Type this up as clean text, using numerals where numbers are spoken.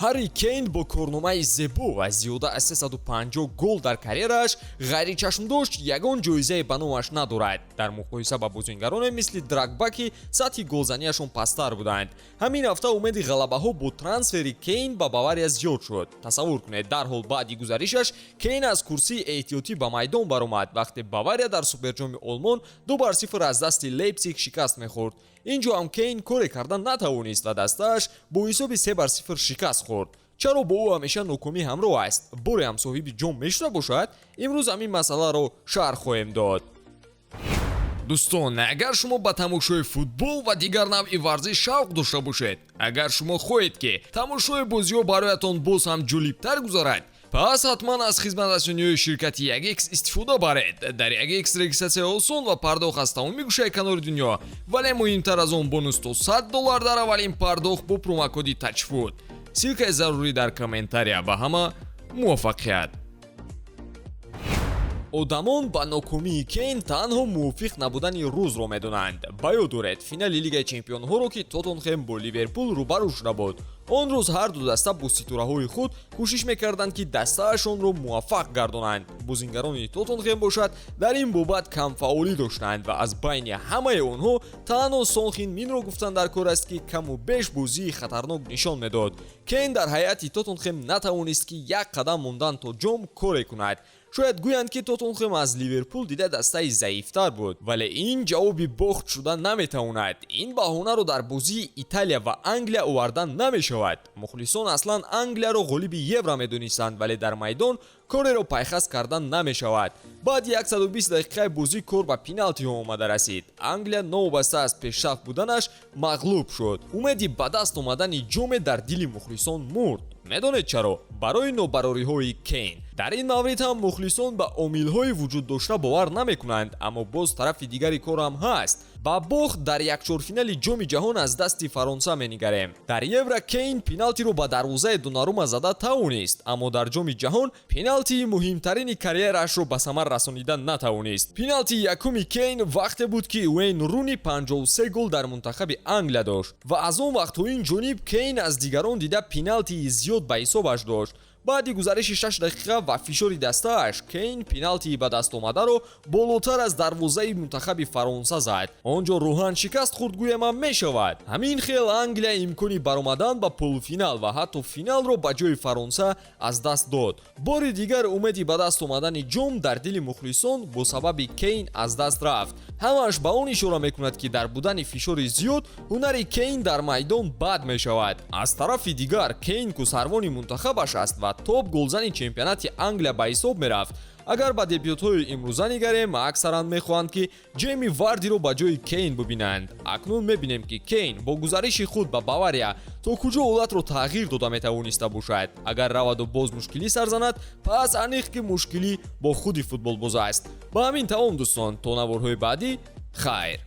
Ҳарри Кейн бо корномаи зебо ва зиёда аз 350 гол дар карьерааш ғайричашмдошт ягон ҷоизае ба номаш надорад, дар муқоиса ба бозингароне мисли Дрогба, ки сатҳи голзанияшон пасттар буданд. Ҳамин ҳафта умеди ғалабаҳо бо трансфери Кейн ба Бавария зиёд шуд. Тасаввур кунед, дарҳол баъди гузаришаш Кейн аз курсии эҳтиётӣ ба майдон баромад, вақте Бавария дар Суперҷоми Олмон 2-0 аз дасти Лейпсиг шикаст мехӯрд. Ин ҷо ҳам Кейн коре карда натавонист ва дастааш бо ҳисоби 3-0 шикаст хӯрд. Чаро бо ӯ ҳамеша нокомӣ ҳамроҳ аст? Боре ҳам соҳиби ҷом мешуда бошад? Имрӯз ҳамин масъаларо шарҳ хоҳем дод. Дӯстон, агар шумо ба тамошои футбол ва дигар навъи варзиш шавқ дошта бошед, агар шумо хоҳед, ки тамошои бозиҳо бароятон боз ҳам ҷолибтар гузарад, пас ҳатман аз хизматрасониҳои ширкати 1X истифода баред. Дар 1X регистратсия осон ва пардохт аз тамоми гӯшаи канори дунё, вале муҳимтар аз он, бонус то 100 доллар дар аввалин пардохт бо промокоди TAJFOOT. Ссылкаи зарурӣ дар комментария. Ба ҳама муваффақият! Одамон ба нокомии Кейн танҳо мувофиқ набудани рӯзро медонанд. Ба ёд доред финали Лигаи чемпионҳоро, ки Тоттенхем бо Ливерпул рӯбарӯ шуда буд? Он рӯз ҳарду даста бо ситораҳои худ кӯшиш мекарданд, ки дастаашонро муваффақ гардонанд. Бозингарони Тоттенхем бошад, дар ин бобат камфаъолӣ доштанд ва аз байни ҳамаи онҳо танҳо Сон Хин Минро гуфтан дар кор аст, ки каму беш бозии хатарнок нишон медод. Кейн дар ҳайати Тоттенхем натавонист, ки як қадам мондан то ҷом коре кунад. Шояд гӯянд, ки Тоттенхем аз Ливерпул дида дастаи заифтар буд, вале ин ҷавоби бохт шуда наметавонад. Ин баҳонаро дар бозии Италия ва Англия овардан намешавад. Мухлисон аслан Англияро ғолиби Евро медонистанд, вале дар майдон кореро пайхас кардан намешавад. Баъди 120 дақиқаи бозӣ кор ба пеналтиҳо омада расид. Англия новобаста аз пешсаф буданаш мағлуб шуд. Умеди ба даст омадани ҷоме дар дили мухлисон мурд. Медонед чаро? Барои нобарориҳои Кейн. Дар ин маврид ҳам мухлисон ба омилҳои вуҷуддошта бовар намекунанд, аммо боз тарафи дигари кор ҳам ҳаст. Ба бохт дар якчорфинали Ҷоми Ҷаҳон аз дасти Фаронса менигарем. Дар Евро Кейн пеналтиро ба дарвозаи Донарума зада тавонист, аммо дар Ҷоми Ҷаҳон пеналтии муҳимтарини карьераашро ба самар расонида натавонист. Пеналтии якуми Кейн вақте буд, ки Уэйн Руни 53 гол дар мунтахаби Англия дошт ва аз он вақт то ин ҷониб Кейн аз дигарон дида пеналтии зиёд ба ҳисобаш дошт. Баъди гузариши 6 дақиқа ва фишори дастааш, Кейн пеналтии ба даст омадаро болотар аз дарвозаи мунтахаби Фаронса зад. Он ҷо рӯҳан шикаст хӯрд, гӯямам мешавад. Ҳамин хел Англия имкони баромадан ба полуфинал ва ҳатто финалро ба ҷои Фаронса аз даст дод. Бори дигар умеди ба даст омадани ҷом дар дили мухлисон бо сабаби Кейн аз даст рафт. Ҳамааш ба он ишора мекунад, ки дар будани фишори зиёд ҳунари Кейн дар майдон бад мешавад. Аз тарафи дигар, Кейн ку сарвони мунтахабаш аст ва топ голзани чемпионати Англия ба ҳисоб мерафт. Агар ба дебютҳои имрӯза нигарем, аксаран мехоҳанд, ки Ҷейми Вардиро ба ҷои Кейн бубинанд. Акнун мебинем, ки Кейн бо гузариши худ ба Бавария то куҷо ҳолатро тағйир дода метавониста бошад. Агар раваду боз мушкилӣ сар занад, пас аниқ, ки мушкилӣ бо худи футболбоз аст. Ба ҳамин тамом, дӯстон. То наворҳои баъдӣ, хайр.